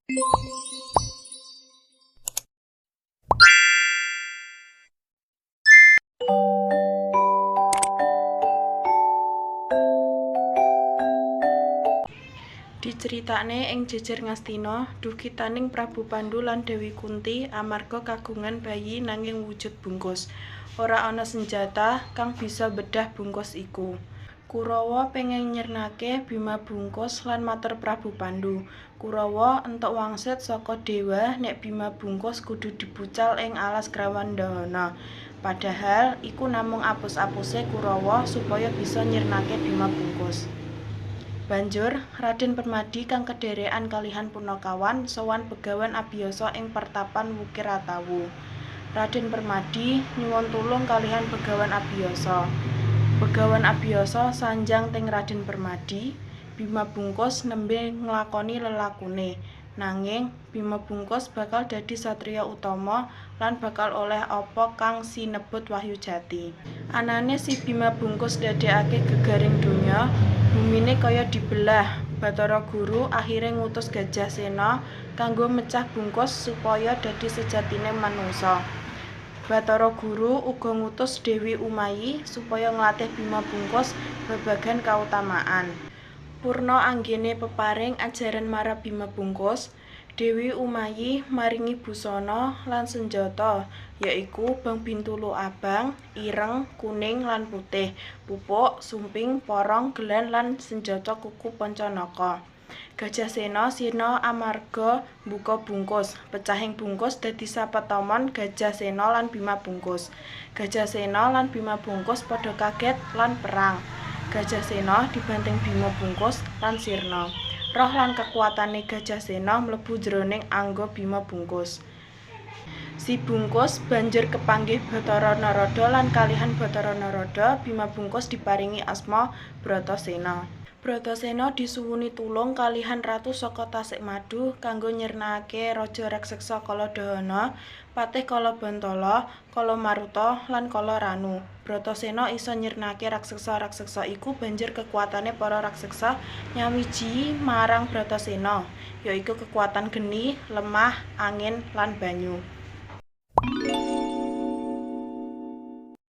Diceritakne ing Jejer Ngastina, duhkitaning Prabu Pandu lan Dewi Kunthi amarga kagungan bayi nanging wujud bungkus. Ora ana senjata kang bisa mbedhah bungkus iku. Kurawa pengen nyirnake Bima Bungkus lan matur Prabu Pandu. Kurawa entuk wangsit saka dewa nek Bima Bungkus kudu dibucal ing alas Krawandahana. Padahal iku namung apus-apuse Kurawa supaya bisa nyirnake Bima Bungkus. Banjur, Raden Permadi kang kedherekan kalihan punakawan sowan Begawan Abiyasa ing pertapan Wukiratawu. Raden Permadi nyuwun tulung kalihan Begawan Abiyasa. Begawan Abiyasa sanjang teng Raden Permadi, Bima Bungkus nembe nglakoni lelakune. Nanging, Bima Bungkus bakal dadi satriya utama lan bakal oleh apa kang sinebut Wahyu Jati. Anane si Bima Bungkus ndadekake gegaring donya, bumine kaya dibelah. Bathara Guru akhire ngutus Gajah Sena kanggo mecah bungkus supaya dadi sejatine manungsa. Bathara Guru uga ngutus Dewi Umayi supaya nglatih Bima Bungkus babagan kautamaan. Purna anggene peparing ajaran marang Bima Bungkus, Dewi Umayi maringi busana lan senjata, yaiku bang bintulu abang, ireng, kuning lan putih, pupuk, sumping, porong, gelan lan senjata kuku Pancanaka. Gajah Sena sirna amarga mbuka bungkus, pecahing bungkus dadi sapetomon Gajah Sena lan Bima Bungkus. Gajah Sena lan Bima Bungkus padha kaget lan perang. Gajah Sena dibanting Bima Bungkus lan sirna. Roh lan kekuatane Gajah Sena mlebu jroning angga Bima Bungkus. Si Bungkus banjur kepanggih Bathara Narada lan kalihan Bathara Narada Bima Bungkus diparingi asma Bratasena. Bratasena disuwuni tulung kalihan ratu saka Tasikmadu kanggo nyirnakake raja raseksa Kaladahana, patih Kalabantala, Kalamaruta lan Kalaranu. Bratasena isa nyirnake raseksa-raseksa iku banjur kekuatane para raseksa nyawiji marang Bratasena, yaiku kekuatan geni, lemah, angin lan banyu.